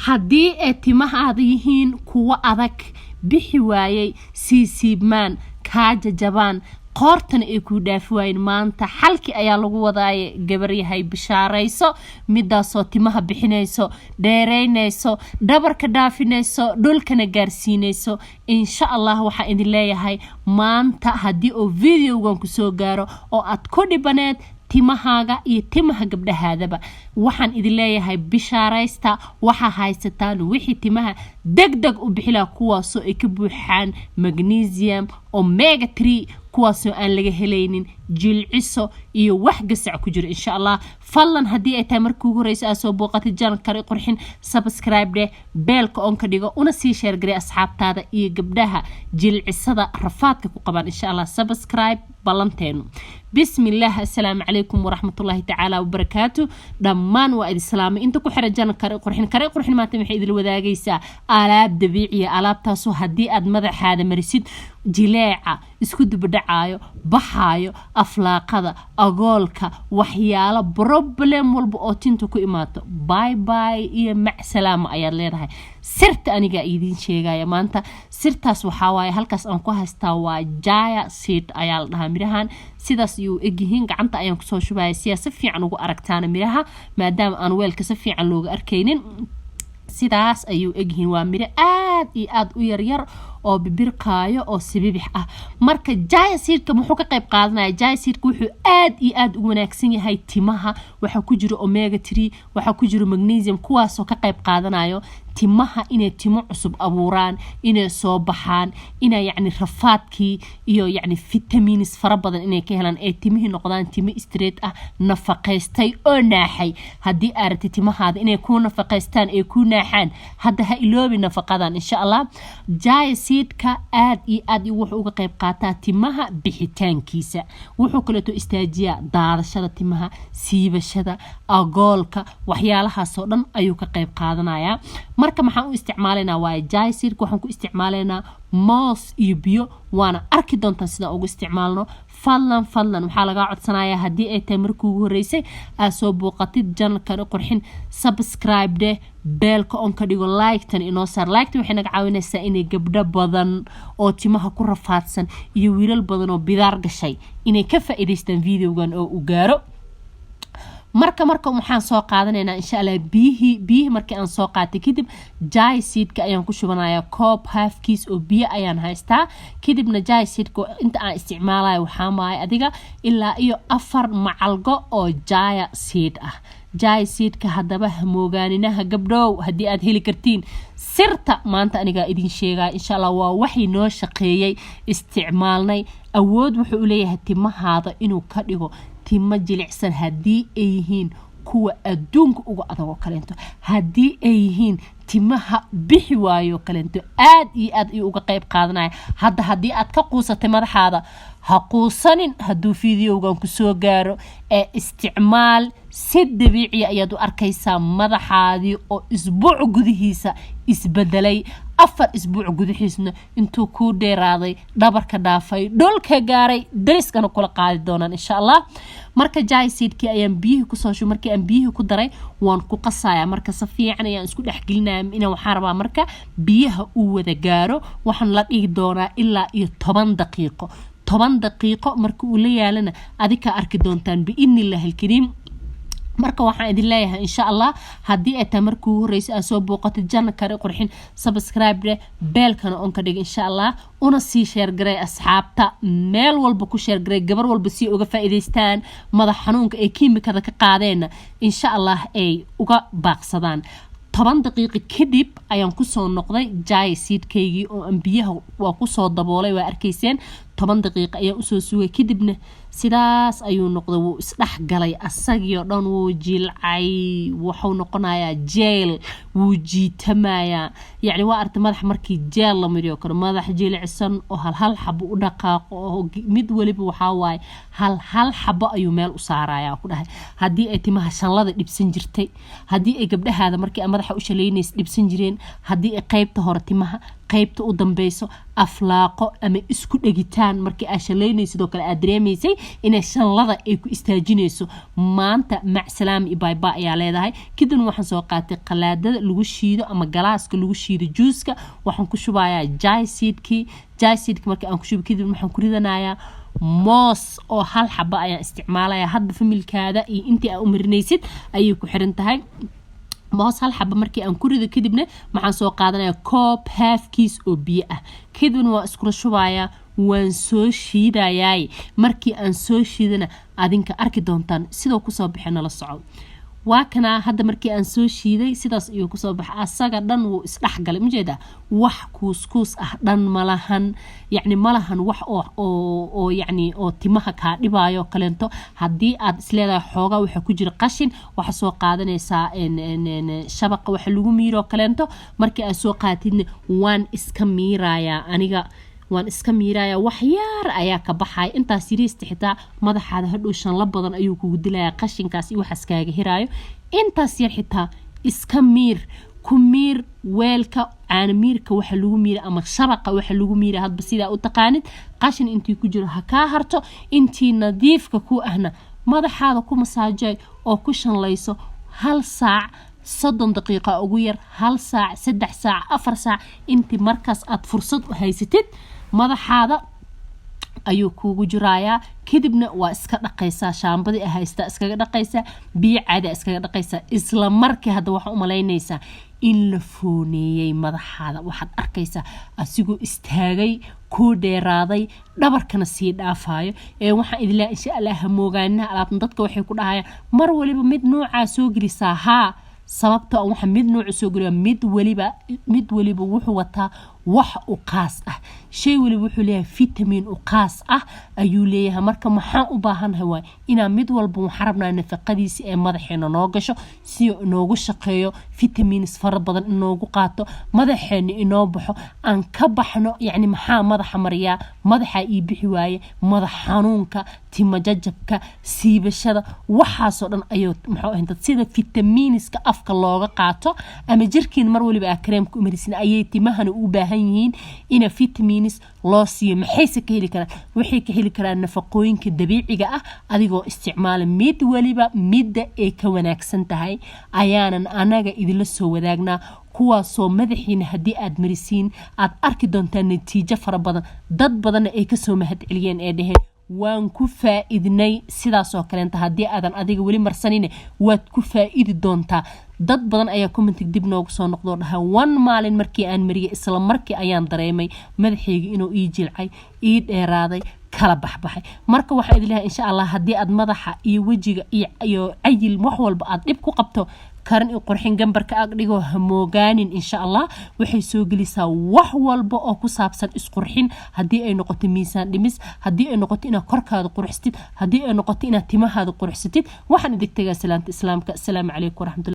Haddii ay timahaada yihiin kuwo adag, bixi waayey, siisiibmaan, kaa jajabaan, qoortana ay kuu dhaafi waayeen, maanta xalki ayaa lagu wadaaye. Gabaryahay, bishaarayso. Midaasoo timaha bixinayso, dheereynayso, dhabarka dhaafinayso, dhulkana gaarsiinayso, insha Allah. Waxaa idin leeyahay maanta, haddii uu videogan kusoo gaaro oo aad ku dhibaneed timahaaga iyo timaha gabdhahaadaba, waxaan idin leeyahay bishaaraysta. Waxaa haysataan wixii timaha deg deg u bixilaa, kuwaasoo ay ka buuxaan magnesium, omega 3, kuwaasoo aan laga helaynin jilciso iyo wax gasac ku jiro, insha Allah. Fadlan, haddii ay tahay markii ugu horeysa aad soo booqatid channel Kari Qurxin, subscribe dheh, bell-ka on ka dhigo, una sii share garay asxaabtaada iyo gabdhaha jilcisada rafaadka ku qabaan, insha Allah. Subscribe ballanteenu. Bismillaah. Assalaamu calaykum waraxmatullaahi tacaala wabarakaatu. Dhammaan waa idin salaamay inta ku xiran channel Kari Qurxin. Kari Qurxin maanta waxay idin wadaagaysaa alaab dabiiciya, alaabtaasoo haddii aad madaxaada marisid jileeca isku dubadhacaayo, baxaayo, aflaaqada, agoolka, waxyaalo problem walba oo tinta ku imaato, bye bye iyo macsalaama ayaad leedahay. Sirta anigaa idiin sheegaya maanta. Sirtaas waxaa waaye, halkaas aan ku haystaa waa chia seed ayaa la dhahaa mirahan. Sidaas ayuu egyihiin. Gacanta ayaan kusoo shubaya siyaa si fiican ugu aragtaana miraha, maadaama aan weelka si fiican looga arkaynin. Sidaas ayuu egyihiin. Waa miro aad iyo aada u yaryar oo bibirqaayo oo sibibix ah. Marka chia seedka muxuu ka qayb qaadanaya? Chia seedka wuxuu aad iyo aada u wanaagsan yahay timaha. Waxaa ku jiro omega 3, waxaa ku jiro magnesium, kuwaasoo ka qayb qaadanayo timaha inay timo cusub abuuraan, inay soo baxaan, inay yacni rafaadkii iyo yacni vitamins fara badan inay ka helaan, ee timihii noqdaan timo straight ah, nafaqaystay oo naaxay. Haddii aad rabtid timahaada inay kuu nafaqaystaan ee kuu naaxaan, hadda ha iloobi nafaqadan, insha Allah. Chia seedka aad iyo aad wuxuu uga qayb qaataa timaha bixitaankiisa. Wuxuu kaleeto istaajiyaa daadashada timaha, siibashada, agoolka, waxyaalahaasoo dhan ayuu ka qayb qaadanayaa. Marka maxaan u isticmaalaynaa waaye chia seedka? Waxaan ku isticmaalaynaa moos iyo biyo, waana arki doontaan sidaan ugu isticmaalno. Fadlan, fadlan, waxaa lagaa codsanayaa, haddii ay tahay markii ugu horreysay aad soo booqatid channelkan Qurxin, subscribe dheh, bell-ka on ka dhigo, like-tan inoo saar. Like-tan waxay naga caawinaysaa inay gabdho badan oo timaha ku rafaadsan iyo wiilal badan oo bidaar gashay inay ka faa'iidaystaan videogan oo uu gaaro. Marka waxaan soo qaadanaynaa, insha Allah, biyihii. Biyihii markii aan soo qaatay kadib, chia seedka ayaan ku shubanayaa. Koob halfkiis oo biyo ayaan haystaa. Kadibna chia seedka inta aan isticmaalayo waxaa maahay adiga ilaa iyo 4 macalgo oo chia seed ah. Chia seedka haddaba hamoogaaninaha, gabdhow, haddii aad heli kartiin. Sirta maanta anigaa idin sheegaya, insha Allah. Waa waxay noo shaqeeyey, isticmaalnay. Awood wuxuu u leeyahay timahaada inuu ka dhigo timo jilicsan haddii ay yihiin kuwa adduunka uga adag oo kaleento, haddii ay yihiin timaha bixi waayo kaleento, aad iyo aad ayuu uga qayb qaadanaya. Hadda haddii aad ka quusatay madaxaada, ha quusanin. Hadduu videogan kusoo gaaro ee isticmaal, si dabiiciya ayaad u arkaysaa madaxaadii oo isbuuc gudihiisa isbedelay, 4 isbuuc gudihiisna intuu kuu dheeraaday, dhabarka dhaafay, dhulka gaaray, dariskana kula qaadi doonaan, insha Allah. Marka chia seedkii ayaan biyihii kusoo shubay. Markii aan biyihii ku daray, waan ku qasaya. Marka si fiican ayaan isku dhexgelinaya ina waxaan rabaa marka biyaha uu wada gaaro. Waxaan la dhigi doonaa ilaa iyo 10 daqiiqo. 10 daqiiqo marka uu la yaalana, adikaa arki doontaan, biidni illaahi alkariim. Marka waxaan idin leeyahay, insha Allah, haddii ay tahay markii ugu horreysay aad soo booqatid channel Kari Qurxin, subscribe dheh, bell-kana on ka dhig, insha Allah, una sii share garay asxaabta. Meel walba ku share garay, gabar walba si uga faa'iidaystaan, madax xanuunka ay kiimikada ka qaadeenna, insha Allah, ay uga baaqsadaan. 10 daqiiqo kadib ayaan kusoo noqday chia seedkaygii oo aan biyaha waa kusoo daboolay, waa arkayseen. 10 daqiiqo ayaan usoo sugay. Kadibna sidaas ayuu noqday. Wuu isdhex galay asagii oo dhan, wuu jilcay, wuxuu noqonayaa gel, wuu jiitamayaa. Yacni waa aragtay madax markii gel la mariyo kale, madax jilicsan oo hal hal xabo u dhaqaaqo, oo mid waliba waxaa waaye hal hal xabo ayuu meel u saaraya ku dhahay. Haddii ay timaha shanlada dhibsan jirtay, haddii ay gabdhahaada markii madaxa u shalaynaysa dhibsan jireen, haddii ay qeybta hore timaha, qeybta u dambeyso, aflaaqo ama isku dhegitaan markii aad shalaynaysid oo kale aad dareemaysay. Inay shanlada ay ku istaajinayso maanta macsalaam iyo bayba ayaa leedahay. Kadibna waxaan soo qaatay qalaadada lagu shiido ama galaaska lagu shiido juuska. Waxaan ku shubayaa chia seedkii. Chia seedka marka aan ku shubo kadib, waxaan ku ridanayaa moos oo hal xaba ayaan isticmaalaya. Hadba familkaada iyo intii aa u marinaysid ayay ku xiran tahay. Moos hal xaba markii aan ku rido kadibna, waxaan soo qaadanaya koob halfkiis oo biyo ah. Kadibna waan iskula shubayaa, waan soo shiidayaay. Markii aan soo shiidana, adinka arki doontaan sidoo kusoo baxay. Nala soco. Waa kanaa hadda markii aan soo shiiday, sidaas ayuu kusoo baxay. Asaga dhan wuu isdhexgalay, majeeda wax kuuskuus ah dhan malahan. Yacni malahan wax oo yacni oo timaha kaa dhibaayo kaleento. Haddii aad isleedahay xoogaa waxaa ku jira qashin, waxaa soo qaadanaysaa shabaqa waxa lagu miiroo kaleento. Markii aad soo qaatidna, waan iska miirayaa aniga, waan iska miirayaa. Waxyaar ayaa ka baxaya intaas yariista. Xitaa madaxaada hadhow shanla badan ayuu kugu dilayaa, qashinkaas iyo waxaas kaaga hiraayo. Intaas yar xitaa iska miir, ku miir weelka caanamiirka waxa lagu miira ama shabaqa waxa lagu miira, hadba sidaa u taqaanid. Qashin intii ku jiro ha kaa harto, intii nadiifka ku ahna madaxaada ku masaajay oo ku shanlayso. Hal saac, 30 daqiiqa ugu yar, hal saac, 3 saac, 4 saac, intii markaas aad fursad u haysatid madaxaada ayuu kuugu jirayaa. Kadibna waa iska dhaqaysaa, shaambadii a haystaa iskaga dhaqaysaa, biyo caadi iskaga dhaqaysaa. Isla markii hadda waxaa umalaynaysaa in la fooneeyey madaxaada. Waxaad arkaysaa asigoo istaagay, kuu dheeraaday, dhabarkana sii dhaafayo. Ee waxaan idin leeyahay, insha Allah hamoogaanaha alaabtan. Dadka waxay ku dhahayaan mar waliba mid noocaa soo gelisaa. Haa, sababta waxa mid nooca soo geliya, mid waliba wuxuu wataa wax u qaas ah. Shay waliba wuxuu leeyahay vitamin u qaas ah ayuu leeyahay. Marka maxaan u baahanahay waay inaan mid walba waxaan rabnaa nafaqadiisa ee madaxeena noo gasho, si inoogu shaqeeyo, vitamins fara badan inoogu qaato, madaxeena inoo baxo, aan ka baxno. Yacni maxaa madaxa mariyaa? Madaxaa ii bixi waaye, madax xanuunka, tima jajabka, siibashada, waxaasoo dhan ayuu muxuu ahayn dad. Sida vitaminiska afka looga qaato ama jirkiin mar waliba aa kareemka umarisin, ayay timahana u baahan yihiin ina vitamins loo siiyo. Maxayse ka heli karaan? Waxay ka heli karaan nafaqooyinka dabiiciga ah adigoo isticmaala. Mid waliba midda ay ka wanaagsan tahay ayaanan anaga idinla soo wadaagnaa, kuwaasoo madaxiina haddii aad marisiin aad arki doontaa natiijo fara badan. Dad badanna ay kasoo mahad celiyeen ee dheheen waan ku faa-idnay. Sidaasoo kaleenta haddii aadan adiga weli marsanin, waad ku faa-idi doontaa. Dad badan ayaa commentig dib noogu soo noqdoo dhaha, one maalin markii aan mariyay, isla markii ayaan dareemay madaxayga inuu ii jilcay, ii dheeraaday, kala baxbaxay. Marka waxaan idin leeyahay, insha Allah, haddii aad madaxa iyo wejiga iyo cayil wax walba aad dhib ku qabto, Karan iyo Qurxin gambarka ag dhigoo hamoogaanin. Insha Allah waxay soo gelisaa wax walba oo ku saabsan isqurxin, haddii ay noqoto miisaan dhimis, haddii ay noqoto inaad korkaada quruxsatid, haddii ay noqoto inaad timahaada quruxsatid. Waxaan idin tegaa salaanta islaamka. Asalaamu calaykum waraxmatulla.